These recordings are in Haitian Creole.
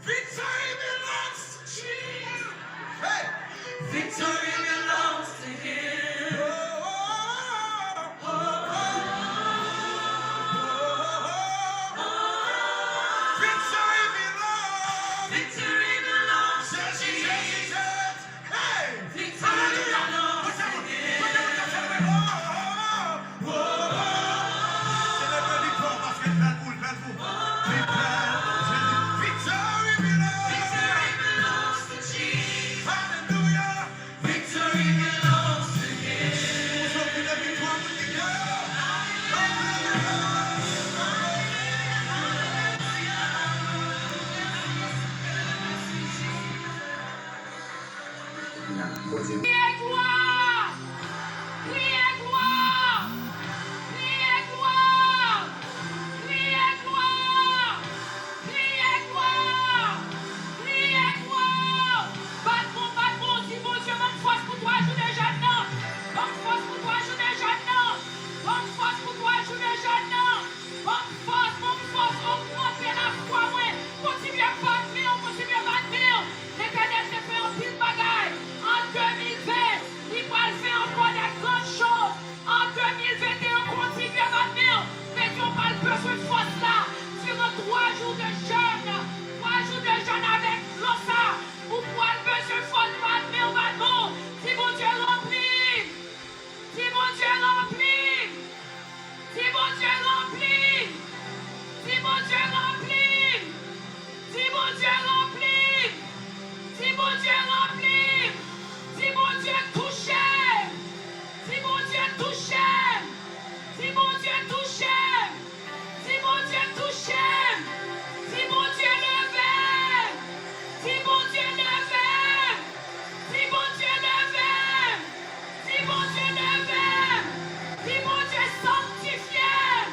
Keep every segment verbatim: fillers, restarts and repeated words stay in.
Victory belongs to Jesus. Hey! Victory belongs to him. Oh, oh, oh, oh. Victory belongs. Victory belongs to Jesus. Hey! Alelouya! Pote moun, pote moun nan selebre. Oh, oh, oh, oh. Selebre viktwa paske l bèl pou, l bèl pou. Li bèl pou Jezi. Victory belongs. Alelouya! Victory belongs to him. Moun yo ki gen viktwa pou viktwa yo. Alelouya! Kriye glwa! Kriye glwa! Kriye glwa! Kriye glwa! Kriye glwa! Kriye glwa! Bat bon, bat bon, di Bondye ban m fòs pou twa jounen jèn nan! Ban m fòs pou twa jounen jèn nan! Ban m fòs pou twa jounen jèn nan! Ban m fòs, ban m fòs, ogmante lafwa mwen. Kontinye bat men w, kontinye bat men w. Letènèl te fè anpil bagay. An de mil ven, li pral fè ankò de grann choz. An de mil venteyen, kontinye bat men w. Petyon pral bezwen fòs la. Diran twa jou de jèn, twa jou de jèn avèk dlo sa, ou pral bezwen fòs, bat men w, bat men w. Di Bondye ranpli m. Di Bondye ranpli m. Di Bondye ranpli m! Di Bondye ranpli m! Di Bondye ranpli m! Di Bondye ranpli m! Di Bondye touche m! Di Bondye touche m! Di Bondye touche m! Di Bondye touche m! Di Bondye leve m! Di Bondye leve m! Di Bondye leve m! Di Bondye leve m! Di Bondye sanktifye m!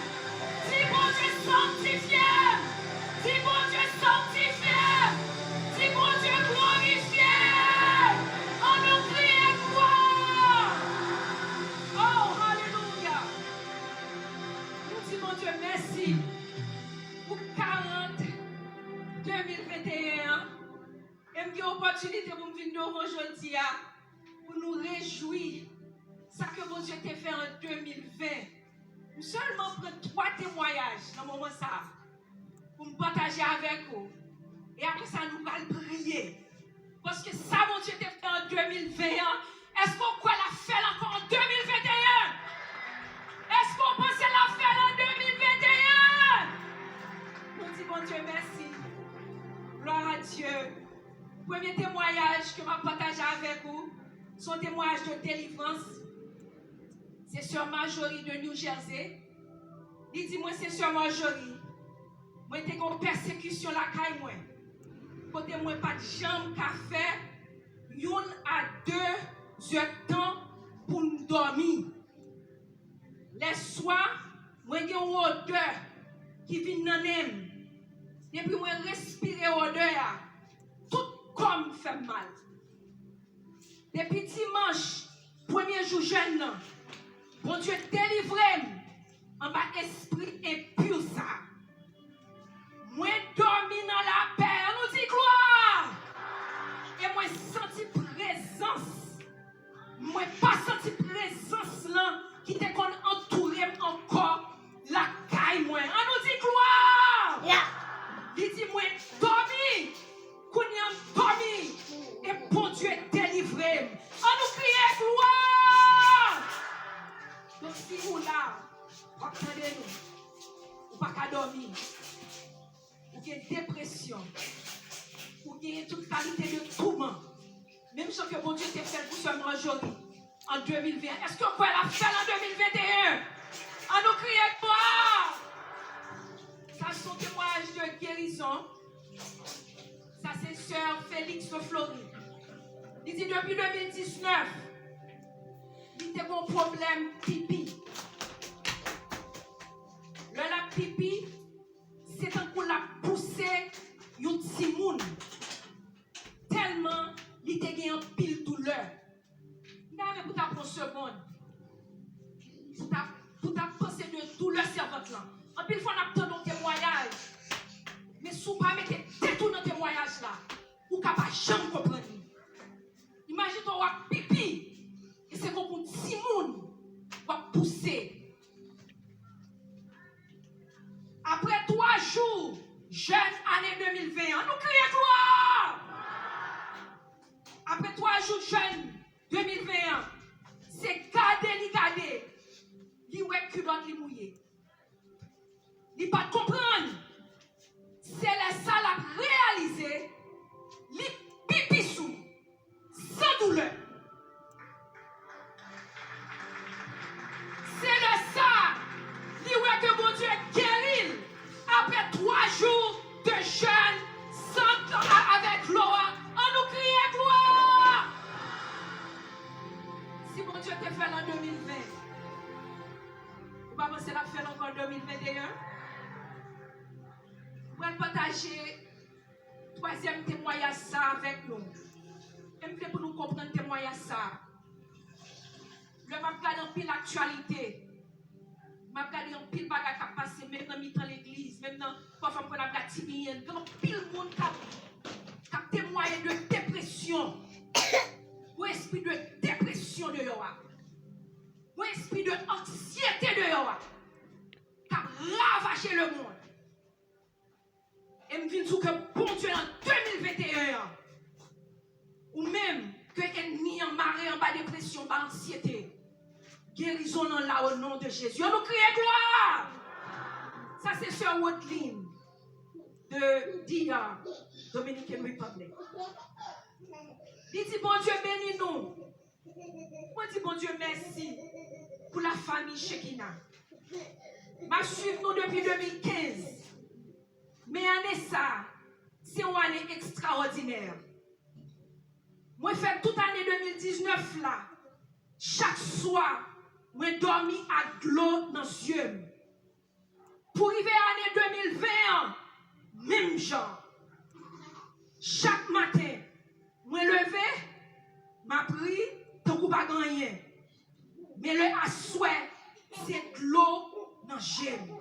Di Bondye sanktifye m! Di Bondye sanktifye m! Di Bondye glorifye m! Ann nou kriye glwa! Oh, alelouya! Nou di Bondye mèsi pou karant de mil venteyen an. E m gen opòtinite pou m vin devan w jodi a, pou nou rejwi sa ke Bondye te fè an de mil ven. M sèlman pran twa temwayaj nan moman sa a pou m pataje avèk ou. E apre sa, nou pral priye. Paske sa Bondye te fè an de mil ven an, èske w kwè l ap fè l ankò an de mil venteyen? Èske w panse l ap fè l an de mil venteyen? Nou di Bondye mèsi. Glwa a Dye. Premye temwayaj ke m ap pataje avèk ou, se yon temwayaj de delivrans. Se sè Marjorie de New Jersey. Li di mwen, se sè Marjorie, mwen te gen yon pèsekisyon lakay mwen, kote mwen pa t janm ka fè youn a de zèdtan pou m dòmi. Lèswa, mwen gen yon odè ki vin nan nen m. Depi mwen respire odè a, tout kò m fè m mal. Depi dimanch, premye jou jèn nan, Bondye delivre m anba espri enpi sa. Mwen dòmi nan lapè. Ann nou di glwa! E mwen santi prezans. Mwen pa santi prezans lan ki te konn antoure m ankò lakay mwen. Ann nou di glwa! Ya! Li di, Ou genyen tout kalite de touman. Menm jan ke Bondye te fè l pou sè Marjorie an de mil ven. Èske w kwè l ap fè l an de mil venteyen? Ann nou kriye glwa! Sa se yon temwayaj de gerizon. Sa se sè Félix de Floride. Li di depi de mil diznèf, li te gen yon pwoblèm pipi. Lè l ap pipi, se tankou l ap pouse yon timoun. Tèlman li te gen anpil doulè. M ta renmen pou w ta pran yon segonn pou w ta, pou w ta panse de doulè sèvant lan. Anpil fwa, n ap tande yon temwayaj, men si w pa mete tèt ou nan temwayaj la, ou ka pa janm konprann li. Imajine w ap pipi, e se konkou timoun w ap pouse. Apre twa jou jèn ane de mil ven an, nou kriye glwa! Apre twa jou jèn de mil ven an, se gade li gade, li wè kilòt li mouye. Li pa t konprann. Se lè sa l ap reyalize li pipi sou li, san doulè. Se lè sa li wè ke Bondye geri l apre twa jou de jèn san, a, avèk dlo a. Ann nou kriye glwa! Si Bondye te fè l an de mil ven, ou pa panse l ap fè l ankò an de mil venteyen? Mwen pral pataje twazyèm temwayaj sa avèk nou. E m vle pou nou konprann temwayaj sa. Lè m ap gade anpil aktyalite, m ap gade anpil bagay k ap pase, menm nan mitan legliz, menm nan, pafwa m konn ap gade T B N, gen anpil moun k ap, k ap temwaye de depresyon. Yon espri de depresyon deyò a. Yon espri de anksyete deyò a k ap ravaje lemonn. E m vin di w ke Bondye an de mil venteyen an, ou menm ke ènmi an mare anba depresyon, anba ansyete, gerizon nan la o non de Jezi. Ann nou kriye glwa! Sa se sè Woodline de D R, Dominican Republic. Li di, Bondye beni nou. Mwen di Bondye mèsi pou lafanmi Shekina. M ap swiv nou depi de mil kenz. Men ane sa, se yon ane ekstraòdinè. Mwen fè tout ane de mil diznèf la, chak swa, mwen dòmi ak dlo nan zye m. Pou rive ane de mil ven an, menm jan. Chak maten, mwen leve, m ap ri tankou pa gen anyen. Men lè aswè, se dlo nan je m.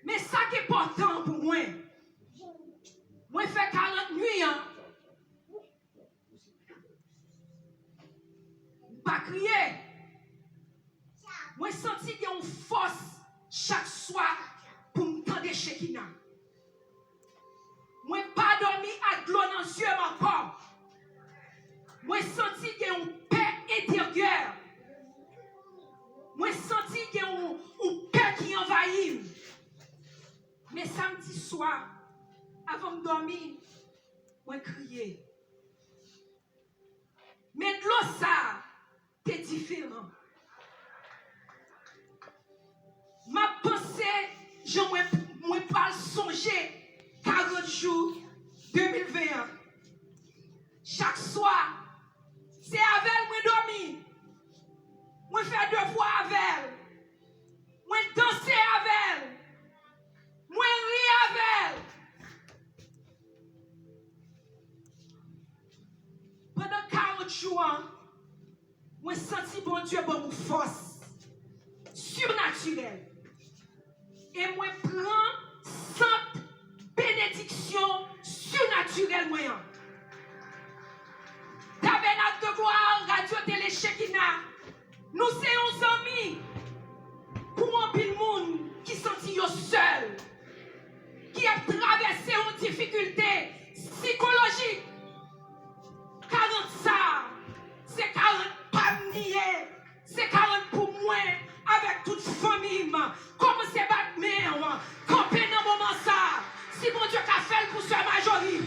Men sa k enpòtan pou mwen, mwen fè karant nwi an, m pa kriye. Mwen santi gen yon fòs chak swa pou m tande Shekina. Mwen pa dòmi ak dlo nan zye m ankò. Mwen santi gen yon pè enteryè. Mwen santi gen yon, yon pè ki anvayi m. Men samdi swa, avan m dòmi, mwen kriye. Men dlo sa a te diferan. M ap panse jan mwen, mwen pral sonje karant jou de mil ven an. Chak swa, se avè l mwen dòmi. Mwen fè devwa avè l. Mwen danse avè l. Mwen ri avè l. Pandan karant jou an, mwen santi Bondye ban m yon fòs sinatirèl. E mwen pran sant benediksyon sinatirèl mwen an. Tabènak de Glwa, Radyo Tele Shekina, nou se yon zanmi pou anpil moun ki santi yo sèl, ki ap travèse yon difikilte sikolojik. Karant sa, se karant pa m li ye, se karant pou mwen avèk tout fanmi m. Kòmanse bat men w, kanpe nan moman sa. Si Bondye ka Pou sè Majori,